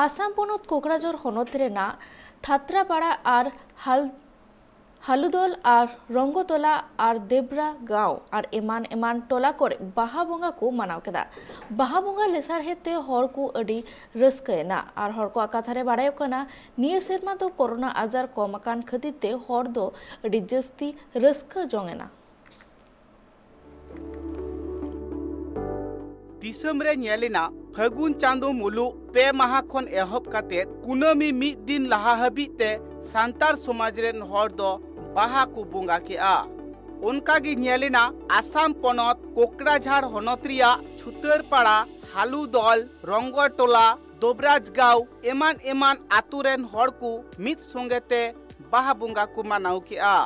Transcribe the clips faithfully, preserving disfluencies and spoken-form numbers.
ᱟᱥᱟᱢ ᱯᱚᱱᱚᱛ ᱠᱳᱠᱲᱟᱡᱷᱚᱨ ᱦᱚᱱᱚᱛ ᱨᱮᱱᱟᱜ ᱛᱷᱟᱛᱨᱟᱯᱟᱲᱟ ᱟᱨ ᱦᱟᱞ ᱦᱟᱞᱩᱫᱚᱞ ᱟᱨ ᱨᱚᱝᱜᱚᱛᱚᱞᱟ ᱟᱨ ᱫᱮᱵᱽᱨᱟ ᱜᱟᱶ ᱟᱨ ᱮᱢᱟᱱ ᱮᱢᱟᱱ ᱴᱚᱞᱟ ᱠᱚᱨᱮ ᱵᱟᱦᱟ ᱵᱚᱸᱜᱟ ᱠᱚ ᱢᱟᱱᱟᱣ ᱠᱮᱫᱟ᱾ ᱵᱟᱦᱟ ᱵᱚᱸᱜᱟ ᱞᱮᱥᱟᱲᱦᱮᱫ ᱛᱮ ᱦᱚᱲ ᱠᱚ ᱟᱹᱰᱤ ᱨᱟᱹᱥᱠᱟᱹᱭᱮᱱᱟ ᱟᱨ ᱦᱚᱲ ᱠᱚᱣᱟᱜ ᱠᱟᱛᱷᱟ ᱨᱮ ᱵᱟᱲᱟᱭᱚᱜ ᱠᱟᱱᱟ, ᱱᱤᱭᱟᱹ ᱥᱮᱨᱢᱟ ᱫᱚ ᱠᱳᱨᱳᱱᱟ ᱟᱡᱟᱨ ᱠᱚᱢ ᱟᱠᱟᱱ ᱠᱷᱟᱹᱛᱤᱨ ᱛᱮ ᱦᱚᱲ ᱫᱚ ᱟᱹᱰᱤ ᱡᱟᱹᱥᱛᱤ ᱨᱟᱹᱥᱠᱟᱹ ᱡᱚᱝ ᱮᱱᱟ᱾ ᱫᱤᱥᱚᱢ ᱨᱮ ᱧᱮᱞ ᱮᱱᱟ, ᱯᱷᱟᱹᱜᱩᱱ ᱪᱟᱸᱫᱚ ᱢᱩᱞᱩᱜ ᱯᱮ ᱢᱟᱦᱟ ᱠᱷᱚᱱ ᱮᱦᱚᱵ ᱠᱟᱛᱮ ᱠᱩᱱᱟᱹᱢᱤ ᱢᱤᱫ ᱫᱤᱱ ᱞᱟᱦᱟ ᱦᱟᱹᱵᱤᱡ ᱛᱮ ᱥᱟᱱᱛᱟᱲ ᱥᱚᱢᱟᱡᱽ ᱨᱮᱱ ᱦᱚᱲ ᱫᱚ ᱵᱟᱦᱟ ᱠᱚ ᱵᱚᱸᱜᱟ ᱠᱮᱜᱼᱟ᱾ ᱚᱱᱠᱟ ᱜᱮ ᱧᱮᱞ ᱮᱱᱟ, ᱟᱥᱟᱢ ᱯᱚᱱᱚᱛ ᱠᱳᱠᱲᱟᱡᱷᱟᱲ ᱦᱚᱱᱚᱛ ᱨᱮᱭᱟᱜ ᱪᱷᱩᱛᱟᱹᱨᱯᱟᱲᱟ, ᱦᱟᱞᱩᱫᱚᱞ, ᱨᱚᱝᱜᱚᱴᱚᱞᱟ, ᱫᱳᱵᱨᱟᱡᱽᱜᱟᱸᱣ ᱮᱢᱟᱱ ᱮᱢᱟᱱ ᱟᱛᱳ ᱨᱮᱱ ᱦᱚᱲ ᱠᱚ ᱢᱤᱫ ᱥᱚᱸᱜᱮ ᱛᱮ ᱵᱟᱦᱟ ᱵᱚᱸᱜᱟ ᱠᱚ ᱢᱟᱱᱟᱣ ᱠᱮᱜᱼᱟ᱾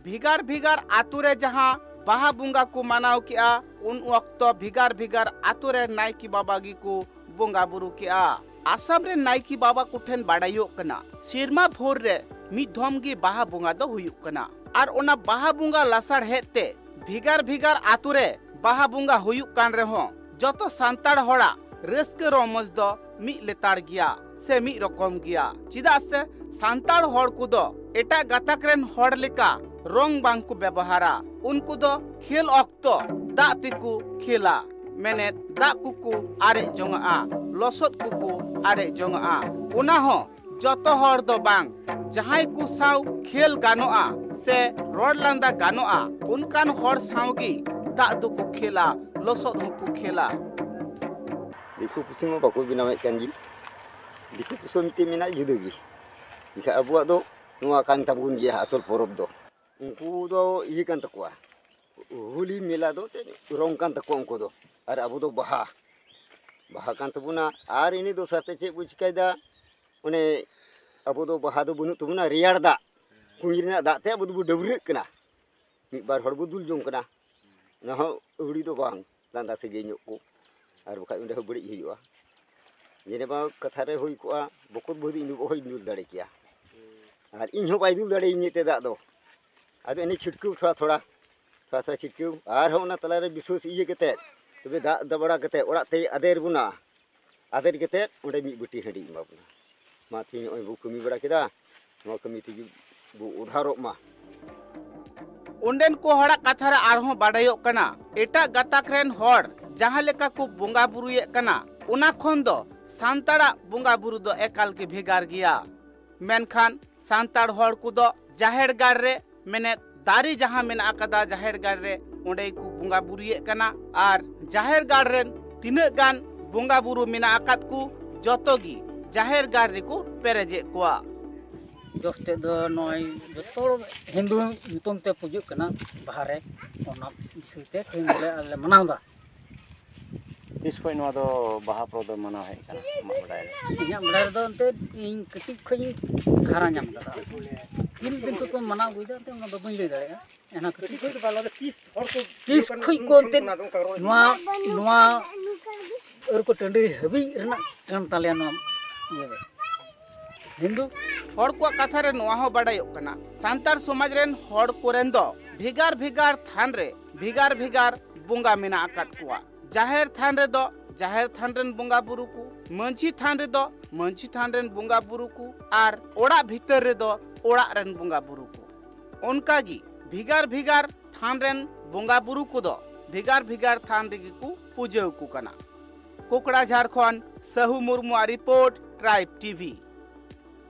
ᱵᱷᱮᱜᱟᱨ ᱵᱷᱮᱜᱟᱨ ᱟᱛᱳ ᱨᱮ ᱡᱟᱦᱟᱸ ᱵᱟᱦᱟ ᱵᱚᱸᱜᱟ ᱠᱚ ᱢᱟᱱᱟᱣ ᱠᱮᱜᱼᱟ, ᱩᱱ ᱚᱠᱛᱚ ᱵᱷᱮᱜᱟᱨ ᱵᱷᱮᱜᱟᱨ ᱟᱛᱳ ᱨᱮ ᱱᱟᱭᱠᱮ ᱵᱟᱵᱟ ᱜᱮᱠᱚ ᱵᱚᱸᱜᱟ ᱵᱩᱨᱩ ᱠᱮᱜᱼᱟ᱾ ᱟᱥᱟᱢ ᱨᱮᱱ ᱱᱟᱭᱠᱮ ᱵᱟᱵᱟ ᱠᱚᱴᱷᱮᱱ ᱵᱟᱰᱟᱭᱚᱜ ᱠᱟᱱᱟ, ᱥᱮᱨᱢᱟ ᱵᱷᱳᱨ ᱨᱮ ᱢᱤᱫ ᱫᱷᱚᱢ ᱜᱮ ᱵᱟᱦᱟ ᱵᱚᱸᱜᱟ ᱫᱚ ᱦᱩᱭᱩᱜ ᱠᱟᱱᱟ᱾ ᱟᱨ ᱚᱱᱟ ᱵᱟᱦᱟ ᱵᱚᱸᱜᱟ ᱞᱟᱥᱟᱲᱦᱮᱫ ᱛᱮ ᱵᱷᱮᱜᱟᱨ ᱵᱷᱮᱜᱟᱨ ᱟᱛᱳ ᱨᱮ ᱵᱟᱦᱟ ᱵᱚᱸᱜᱟ ᱦᱩᱭᱩᱜ ᱠᱟᱱ ᱨᱮᱦᱚᱸ, ᱡᱚᱛᱚ ᱥᱟᱱᱛᱟᱲ ᱦᱚᱲᱟᱜ ᱨᱟᱹᱥᱠᱟᱹ ᱨᱚᱢᱚᱡᱽ ᱫᱚ ᱢᱤᱫ ᱞᱮᱛᱟᱲ ᱜᱮᱭᱟ ᱥᱮ ᱢᱤᱫ ᱨᱚᱠᱚᱢ ᱜᱮᱭᱟ᱾ ᱪᱮᱫᱟᱜ ᱥᱮ ᱥᱟᱱᱛᱟᱲ ᱦᱚᱲ ᱠᱚᱫᱚ ᱮᱴᱟᱜ ᱜᱟᱛᱟᱠ ᱨᱮᱱ ᱦᱚᱲ ᱞᱮᱠᱟ ᱨᱚᱝ ᱵᱟᱝ ᱠᱚ ᱵᱮᱵᱚᱦᱟᱨᱟ᱾ ᱩᱱᱠᱩ ᱫᱚ ᱠᱷᱮᱞ ᱚᱠᱛᱚ ᱫᱟᱜ ᱛᱮᱠᱚ ᱠᱷᱮᱞᱟ, ᱢᱮᱱᱮᱫ ᱫᱟᱜ ᱠᱚᱠᱚ ᱟᱨᱮᱡ ᱡᱚᱝᱟᱜᱼᱟ, ᱞᱚᱥᱚᱫ ᱠᱚᱠᱚ ᱟᱨᱮᱡ ᱡᱚᱝᱟᱜᱼᱟ᱾ ᱚᱱᱟ ᱦᱚᱸ ᱡᱚᱛᱚ ᱦᱚᱲ ᱫᱚ ᱵᱟᱝ, ᱡᱟᱦᱟᱸᱭ ᱠᱚ ᱥᱟᱶ ᱠᱷᱮᱞ ᱜᱟᱱᱚᱜᱼᱟ ᱥᱮ ᱨᱚᱲ ᱞᱟᱸᱫᱟ ᱜᱟᱱᱚᱜᱼᱟ, ᱚᱱᱠᱟᱱ ᱦᱚᱲ ᱥᱟᱶ ᱜᱮ ᱫᱟᱜ ᱫᱚᱠᱚ ᱠᱷᱮᱞᱟ, ᱞᱚᱥᱚᱫ ᱦᱚᱸᱠᱚ ᱠᱷᱮᱞᱟ᱾ ᱫᱤᱠᱩ ᱯᱩᱥᱤ ᱢᱟ ᱵᱟᱠᱚ ᱵᱮᱱᱟᱣᱮᱫ ᱠᱟᱱ ᱜᱮ᱾ ᱫᱤᱠᱩ ᱯᱩᱥᱤ ᱢᱤᱫᱴᱮᱱ ᱢᱮᱱᱟᱜᱼᱟ ᱡᱩᱫᱟᱹ ᱜᱮ᱾ ᱮᱱᱠᱷᱟᱱ ᱟᱵᱚᱣᱟᱜ ᱫᱚ ᱱᱚᱣᱟ ᱠᱟᱱ ᱛᱟᱵᱚᱱ ᱜᱮᱭᱟ ᱟᱥᱚᱞ ᱯᱚᱨᱚᱵᱽ ᱫᱚ᱾ ᱩᱱᱠᱩ ᱫᱚ ᱤᱭᱟᱹ ᱠᱟᱱ ᱛᱟᱠᱚᱣᱟ, ᱦᱳᱞᱤ ᱢᱮᱞᱟ ᱫᱚ ᱮᱱᱛᱮᱫ ᱨᱚᱝ ᱠᱟᱱ ᱛᱟᱠᱚᱣᱟ ᱩᱱᱠᱩ ᱫᱚ, ᱟᱨ ᱟᱵᱚ ᱫᱚ ᱵᱟᱦᱟ, ᱵᱟᱦᱟ ᱠᱟᱱ ᱛᱟᱵᱚᱱᱟ᱾ ᱟᱨ ᱤᱱᱟᱹ ᱫᱚᱥᱟᱨ ᱛᱮ ᱪᱮᱫ ᱵᱚ ᱪᱤᱠᱟᱹᱭᱮᱫᱟ, ᱚᱱᱮ ᱟᱵᱚ ᱫᱚ ᱵᱟᱦᱟ ᱫᱚ ᱵᱟᱹᱱᱩᱜ ᱛᱟᱵᱚᱱᱟ, ᱨᱮᱭᱟᱲ ᱫᱟᱜ, ᱠᱩᱧ ᱨᱮᱱᱟᱜ ᱫᱟᱜ ᱛᱮ ᱟᱵᱚ ᱫᱚᱵᱚ ᱰᱟᱹᱵᱽᱨᱟᱹᱜ ᱠᱟᱱᱟ, ᱢᱤᱫ ᱵᱟᱨ ᱦᱚᱲ ᱵᱚ ᱫᱩᱞ ᱡᱚᱝ ᱠᱟᱱᱟ, ᱚᱱᱟ ᱦᱚᱸ ᱟᱹᱣᱲᱤ ᱫᱚ ᱵᱟᱝ, ᱞᱟᱸᱫᱟ ᱥᱟᱹᱜᱟᱹᱭ ᱧᱚᱜ ᱠᱚ, ᱟᱨ ᱵᱟᱠᱷᱟᱡ ᱚᱸᱰᱮ ᱦᱚᱸ ᱵᱟᱹᱲᱤᱡ ᱦᱩᱭᱩᱜᱼᱟ᱾ ᱡᱮᱱᱮ ᱵᱟ ᱠᱟᱛᱷᱟ ᱨᱮ ᱦᱩᱭ ᱠᱚᱜᱼᱟ, ᱵᱚᱠᱚᱛ ᱵᱟᱹᱦᱩ ᱫᱚ ᱤᱧ ᱫᱚ ᱚᱦᱚᱧ ᱫᱩᱞ ᱫᱟᱲᱮ ᱠᱮᱭᱟ, ᱟᱨ ᱤᱧ ᱦᱚᱸ ᱵᱟᱭ ᱫᱩᱞ ᱫᱟᱲᱮᱭᱟᱹᱧ ᱛᱮ ᱫᱟᱜ ᱫᱚ᱾ ᱟᱫᱚ ᱮᱱᱮ ᱪᱷᱤᱴᱠᱟᱹᱣ ᱛᱷᱚᱲᱟ ᱛᱷᱚᱲᱟ, ᱛᱷᱚᱲᱟ ᱛᱷᱚᱲᱟ ᱪᱷᱤᱴᱠᱟᱹᱣ, ᱟᱨᱦᱚᱸ ᱚᱱᱟ ᱛᱟᱞᱟᱨᱮ ᱵᱤᱥᱣᱟᱹᱥ ᱤᱭᱟᱹ ᱠᱟᱛᱮᱫ ᱛᱚᱵᱮ ᱫᱟᱜ ᱫᱟᱵᱲᱟ ᱠᱟᱛᱮᱫ ᱚᱲᱟᱜ ᱛᱮᱭ ᱟᱫᱮᱨ ᱵᱚᱱᱟ᱾ ᱟᱫᱮᱨ ᱠᱟᱛᱮᱫ ᱚᱸᱰᱮ ᱢᱤᱫ ᱵᱟᱹᱴᱤ ᱦᱟᱺᱰᱤ ᱮᱢᱟ ᱵᱚᱱᱟ᱾ ᱢᱟ ᱛᱮᱦᱮᱧ ᱱᱚᱜᱼᱚᱭ ᱵᱚ ᱠᱟᱹᱢᱤ ᱵᱟᱲᱟ ᱠᱮᱫᱟ, ᱱᱚᱣᱟ ᱠᱟᱹᱢᱤ ᱛᱮᱜᱮ ᱵᱚ ᱩᱫᱷᱟᱨᱚᱜ ᱢᱟ᱾ ᱚᱸᱰᱮᱱ ᱠᱚ ᱦᱚᱲᱟᱜ ᱠᱟᱛᱷᱟ ᱨᱮ ᱟᱨᱦᱚᱸ ᱵᱟᱰᱟᱭᱚᱜ ᱠᱟᱱᱟ, ᱮᱴᱟᱜ ᱜᱟᱛᱟᱠ ᱨᱮᱱ ᱦᱚᱲ ᱡᱟᱦᱟᱸ ᱞᱮᱠᱟ ᱠᱚ ᱵᱚᱸᱜᱟ ᱵᱩᱨᱩᱭᱮᱫ ᱠᱟᱱᱟ, ᱚᱱᱟ ᱠᱷᱚᱱ ᱫᱚ ᱥᱟᱱᱛᱟᱲᱟᱜ ᱵᱚᱸᱜᱟ ᱵᱩᱨᱩ ᱫᱚ ᱮᱠᱟᱞ ᱜᱮ ᱵᱷᱮᱜᱟᱨ ᱜᱮᱭᱟ᱾ ᱢᱮᱱᱠᱷᱟᱱ ᱥᱟᱱᱛᱟᱲ ᱦᱚᱲ ᱠᱚᱫᱚ ᱡᱟᱦᱮᱨ ᱜᱟᱲ ᱨᱮ, ᱢᱮᱱᱮᱫ ᱫᱟᱨᱮ ᱡᱟᱦᱟᱸ ᱢᱮᱱᱟᱜ ᱟᱠᱟᱫᱟ ᱡᱟᱦᱮᱨ ᱜᱟᱲ ᱨᱮ, ᱚᱸᱰᱮ ᱜᱮᱠᱚ ᱵᱚᱸᱜᱟ ᱵᱩᱨᱩᱭᱮᱫ ᱠᱟᱱᱟ᱾ ᱟᱨ ᱡᱟᱦᱮᱨ ᱜᱟᱲ ᱨᱮᱱ ᱛᱤᱱᱟᱹᱜ ᱜᱟᱱ ᱵᱚᱸᱜᱟ ᱵᱩᱨᱩ ᱢᱮᱱᱟᱜ ᱟᱠᱟᱫ ᱠᱚ, ᱡᱚᱛᱚ ᱜᱮ ᱡᱟᱦᱮᱨ ᱜᱟᱲ ᱨᱮᱠᱚ ᱯᱮᱨᱮᱡᱮᱫ ᱠᱚᱣᱟ᱾ ᱡᱚᱥ ᱛᱮᱫ ᱫᱚ ᱱᱚᱜᱼᱚᱭ ᱡᱚᱛᱚ ᱦᱚᱲ ᱦᱤᱱᱫᱩ ᱧᱩᱛᱩᱢ ᱛᱮ ᱯᱩᱡᱟᱹᱜ ᱠᱟᱱᱟ ᱵᱟᱦᱟ ᱨᱮ, ᱚᱱᱟ ᱵᱤᱥᱚᱭ ᱛᱮ ᱛᱮᱦᱮᱧ ᱫᱚᱞᱮ ᱟᱞᱮ ᱢᱟᱱᱟᱣ ᱮᱫᱟ᱾ ᱛᱤᱥ ᱠᱷᱚᱱ ᱱᱚᱣᱟ ᱫᱚ ᱵᱟᱦᱟ ᱯᱚᱨᱚᱵᱽ ᱫᱚ ᱢᱟᱱᱟᱣ ᱦᱮᱡ ᱠᱟᱱᱟ ᱟᱢᱟᱜ ᱵᱟᱰᱟᱭ ᱨᱮ? ᱤᱧᱟᱹᱜ ᱵᱟᱰᱟᱭ ᱨᱮᱫᱚ ᱮᱱᱛᱮᱫ ᱤᱧ ᱠᱟᱹᱴᱤᱡ ᱠᱷᱚᱱ ᱤᱧ ᱦᱟᱨᱟ ᱧᱟᱢ ᱠᱟᱫᱟ᱾ ᱛᱤᱱ ᱫᱤᱱ ᱠᱷᱚᱱ ᱠᱚ ᱢᱟᱱᱟᱣ ᱟᱹᱜᱩᱭᱮᱫᱟ ᱮᱱᱛᱮᱫ ᱚᱱᱟ ᱫᱚ ᱵᱟᱹᱧ ᱞᱟᱹᱭ ᱫᱟᱲᱮᱭᱟᱜᱼᱟ᱾ ᱮᱱᱟ ᱠᱟᱹᱴᱤᱡ ᱠᱷᱚᱱ ᱫᱚ ᱵᱟᱝ, ᱚᱱᱟ ᱫᱚ ᱛᱤᱥ ᱦᱚᱲ ᱠᱚ ᱛᱤᱥ ᱤᱭᱟᱹ ᱠᱟᱱᱟ, ᱠᱷᱚᱱ ᱠᱚ ᱮᱱᱛᱮᱫ ᱚᱱᱟ ᱫᱚ ᱚᱱᱠᱟ ᱨᱚᱲ ᱱᱚᱣᱟ, ᱱᱚᱣᱟ ᱟᱹᱨᱠᱚ ᱴᱟᱺᱰᱤ ᱦᱟᱹᱵᱤᱡ ᱨᱮᱱᱟᱜ ᱠᱟᱱ ᱛᱟᱞᱮᱭᱟ ᱱᱚᱣᱟ ᱤᱭᱟᱹ ᱫᱚ᱾ ᱦᱤᱱᱫᱩ ᱦᱚᱲ ᱠᱚᱣᱟᱜ ᱠᱟᱛᱷᱟ ᱨᱮ ᱱᱚᱣᱟ ᱦᱚᱸ ᱵᱟᱰᱟᱭᱚᱜ ᱠᱟᱱᱟ, ᱥᱟᱱᱛᱟᱲ ᱥᱚᱢᱟᱡᱽ ᱨᱮᱱ ᱦᱚᱲ ᱠᱚᱨᱮᱱ ᱫᱚ ᱵᱷᱮᱜᱟᱨ ᱵᱷᱮᱜᱟᱨ ᱛᱷᱟᱱ ᱨᱮ ᱵᱷᱮᱜᱟᱨ ᱵᱷᱮᱜᱟᱨ ᱵᱚᱸᱜᱟ ᱢᱮᱱᱟᱜ ᱟᱠᱟᱫ ᱠᱚᱣᱟ᱾ ᱡᱟᱦᱮᱨ ᱛᱷᱟᱱ ᱨᱮᱫᱚ ᱡᱟᱦᱮᱨ ᱛᱷᱟᱱ ᱨᱮᱱ ᱵᱚᱸᱜᱟ ᱵᱩᱨᱩ ᱠᱚ, ᱢᱟᱹᱡᱷᱤ ᱛᱷᱟᱱ ᱨᱮᱫᱚ ᱢᱟᱹᱡᱷᱤ ᱛᱷᱟᱱ ᱨᱮᱱ ᱵᱚᱸᱜᱟ ᱵᱩᱨᱩ ᱠᱚ, ᱟᱨ ᱚᱲᱟᱜ ᱵᱷᱤᱛᱟᱹᱨ ᱨᱮᱫᱚ ᱚᱲᱟᱜ ᱨᱮᱱ ᱵᱚᱸᱜᱟ ᱵᱩᱨᱩ ᱠᱚ᱾ ᱚᱱᱠᱟᱜᱮ ᱵᱷᱮᱜᱟᱨ ᱵᱷᱮᱜᱟᱨ ᱛᱷᱟᱱ ᱨᱮᱱ ᱵᱚᱸᱜᱟ ᱵᱩᱨᱩ ᱠᱚᱫᱚ ᱵᱷᱮᱜᱟᱨ ᱵᱷᱮᱜᱟᱨ ᱛᱷᱟᱱ ᱨᱮᱜᱮ ᱠᱚ ᱯᱩᱡᱟᱹ ᱟᱠᱚ ᱠᱟᱱᱟ᱾ ᱠᱚᱠᱲᱟᱡᱷᱟᱲ ᱠᱷᱚᱱ ᱥᱟᱹᱦᱩ ᱢᱩᱨᱢᱩᱣᱟᱜ ᱨᱤᱯᱳᱨᱴ, ᱴᱨᱟᱭᱤᱵᱽ ᱴᱤᱵᱷᱤ᱾